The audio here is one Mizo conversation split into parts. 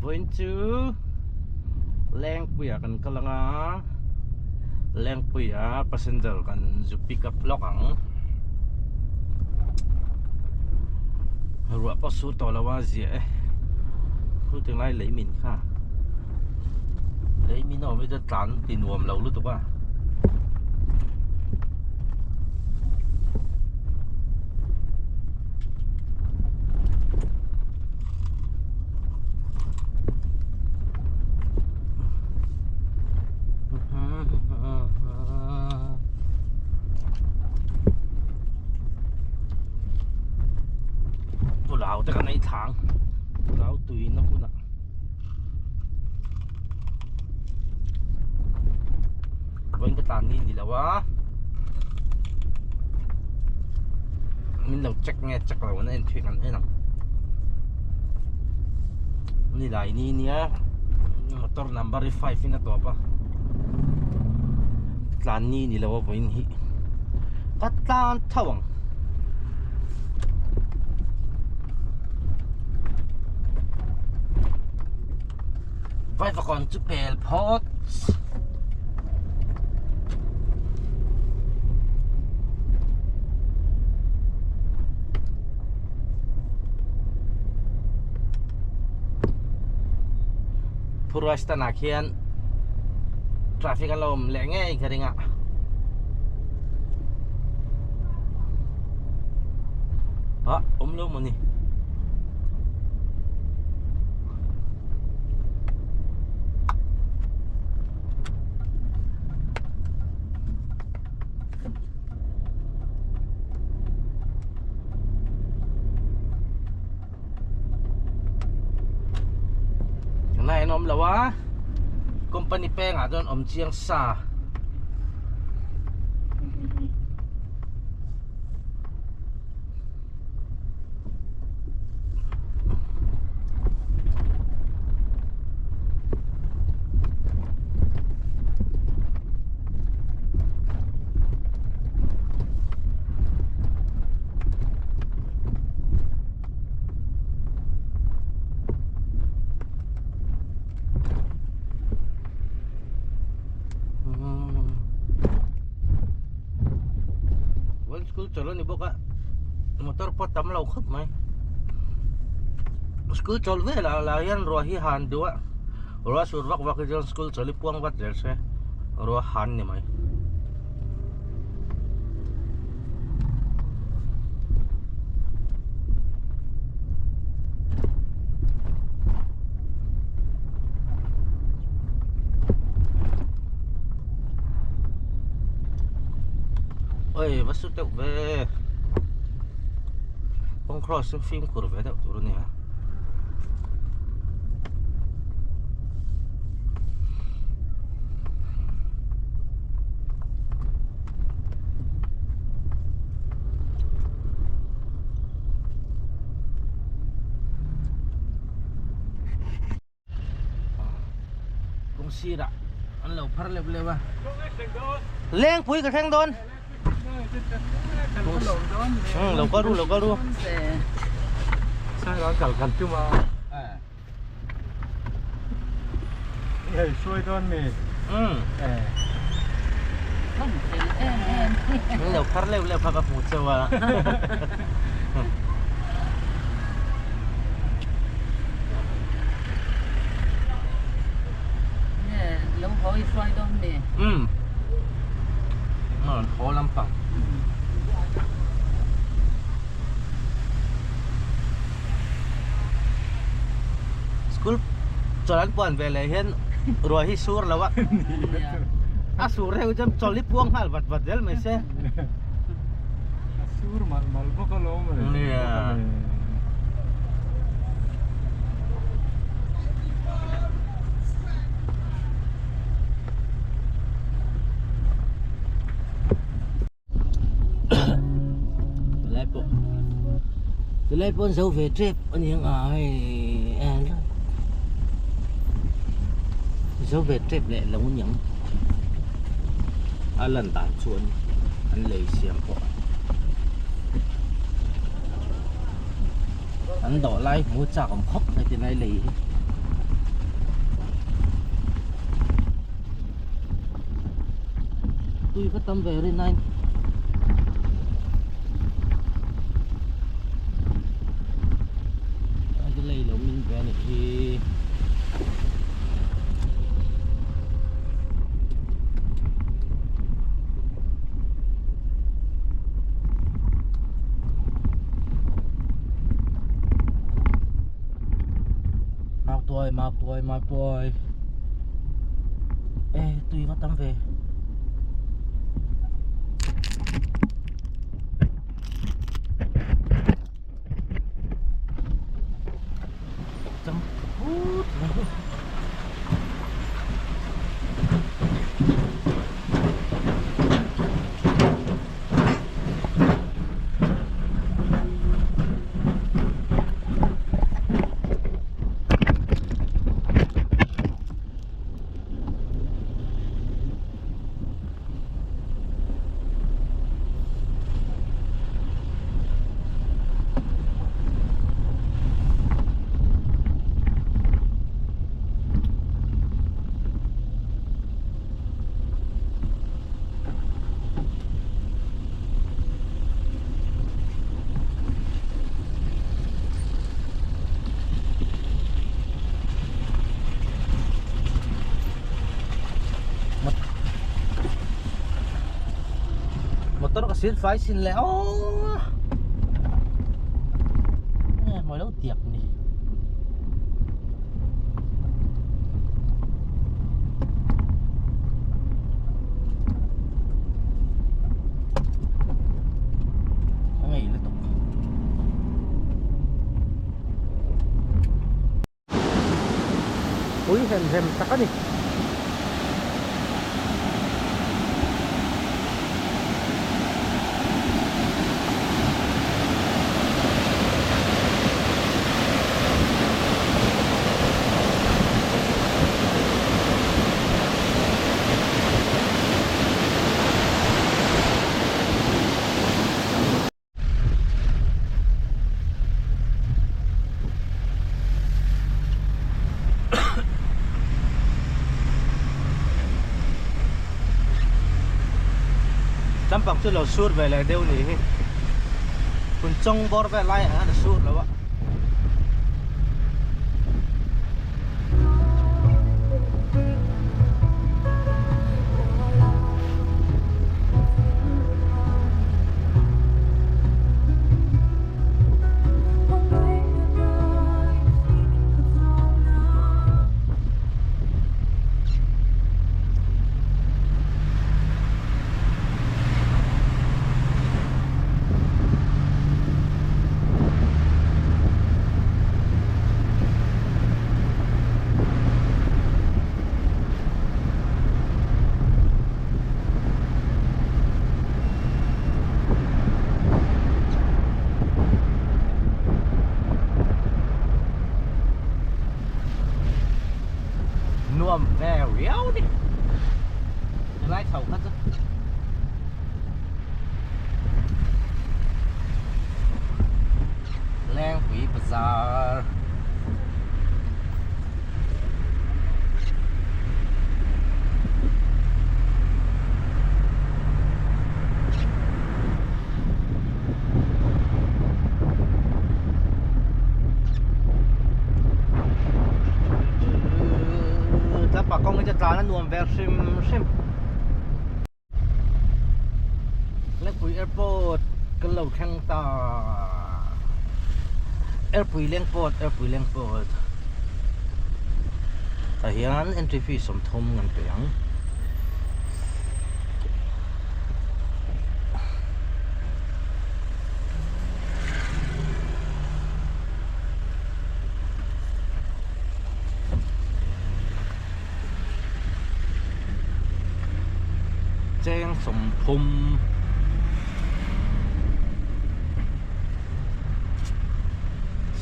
Vawiin chu Lengpuiah kan kal anga Lengpuia passenger kan zu pick up lawk ang. Ruah pawh sur tawh lo a ziah e. Khu tinglai lei min kha. Lei min a awm hi chuan tlan ti nuam lo lutuk a. Pulau te kan ei thlang pulau tui na hmunah vawiin ka tlan ni ni lo a min lo check nge check lo an en thin an en ang ni lai ni nia motor number hi 5 in a tawp a tlan ni ni lo a vawiin hi ka tlan tho ang Vaivakawn chu pel phawt. Phurua stand ah khian traffic a lo awm leh ngei ka ring a. Ah, awm lo maw ni? Tunah hian awm lo a company pengah chuan awm chiang sa. School chawlh a ni bawk a motor pawh tam lo khawp mai school chawlh vel ah lah hian ruah hi han duh a ruah sur vak vak hi chuan school chawlh hi puang vat zel se ruah han ni mai. Oi va su deuh ve kawng cross chu fimkhur ve deuh tur a nia kawng sirah an lo phar leuh leuh a lengpui ka thleng dawn lo kal ru lo kal ru lo phar leuh leuh kha ka hmu cheu a. Umm a rawn haw lampang. School chawlh an puan ve leh hian ruah hi sur lo a a sur reuh chuan chawlh hi puang nghal vat vat zel mai se. A sur mal mal bawk alawm le. Nia. Tilai pawh tilai pawh an zo ve tep a ni ang a hei en zo ve tep leh lo a ni ang a lan dan chuan an lei siam pawh an dawh lai hmu chak awm khawp mai tilai lei hi. Tui va tam ve rin ain. Ai lei lo min ve anih hi. Mautuai mautuai mautuai e tui va tam ve. Cham phut mai. Motor ka sil fai sin le aw mawi lo tiak ni. Ka ngei lutuk. Pui hem hem tak a ni. Lampang chu lo sur ve leh deuh ni hi hun chawng bawr vel lai ah hian a sur lo a. Nuam ve riau ni lai chho kha chu Lengpui bazar Tlapa kawng hi chu tlan a nuam ve hrim hrim. Lengpui airport kan lo thleng ta Airpui Lengport Airpui Lengport tah hian entry fee sawmthum an pe ang. Cheng sawmthum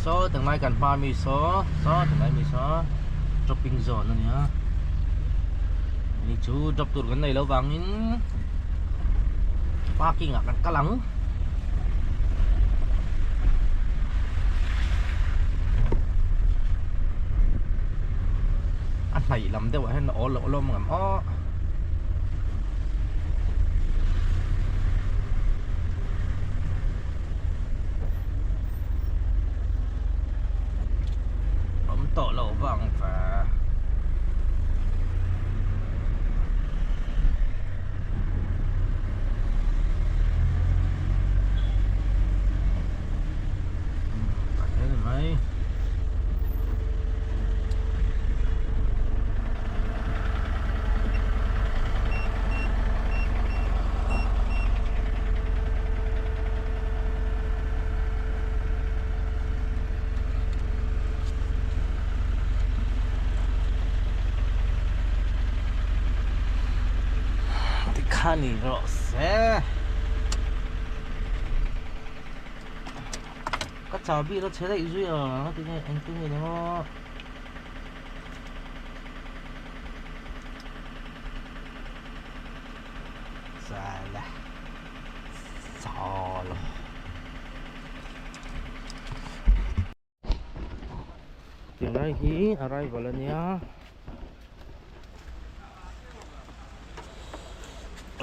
saw tunlai kan hma mi saw saw tunlai mi saw shopping zone a nia ni chu drop tur kan nei lo vangin parking ah kan kal ang. A hnaih lam deuh ah hian awl loh lawm ang aw. tawh loh vang ve. Tah hian a ni mai. Tikhan ni rawh se. Ka chahbi la chhe daih zui a tinge engtin nge ni maw. Sala. Sala. Tunlai hi arrival ania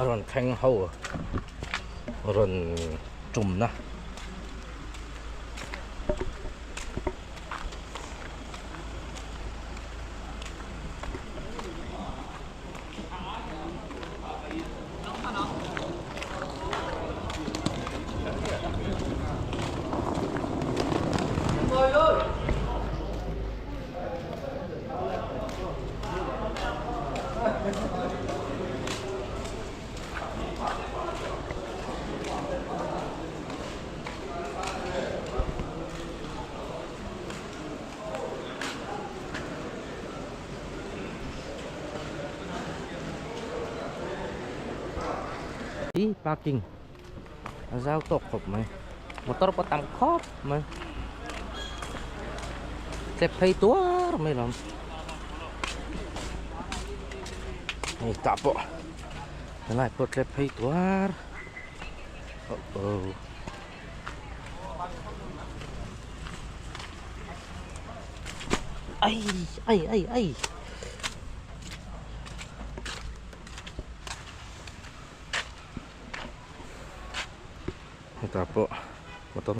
a rawn thleng ho rawn tumna. Ih parking a zau tawk khawp mai motor pawh tam khawp mai step phei tuar mai lo hei tah pawh helai pawh step phei tuar oh oh. Ai ai ai ai. Hetah pawh motor.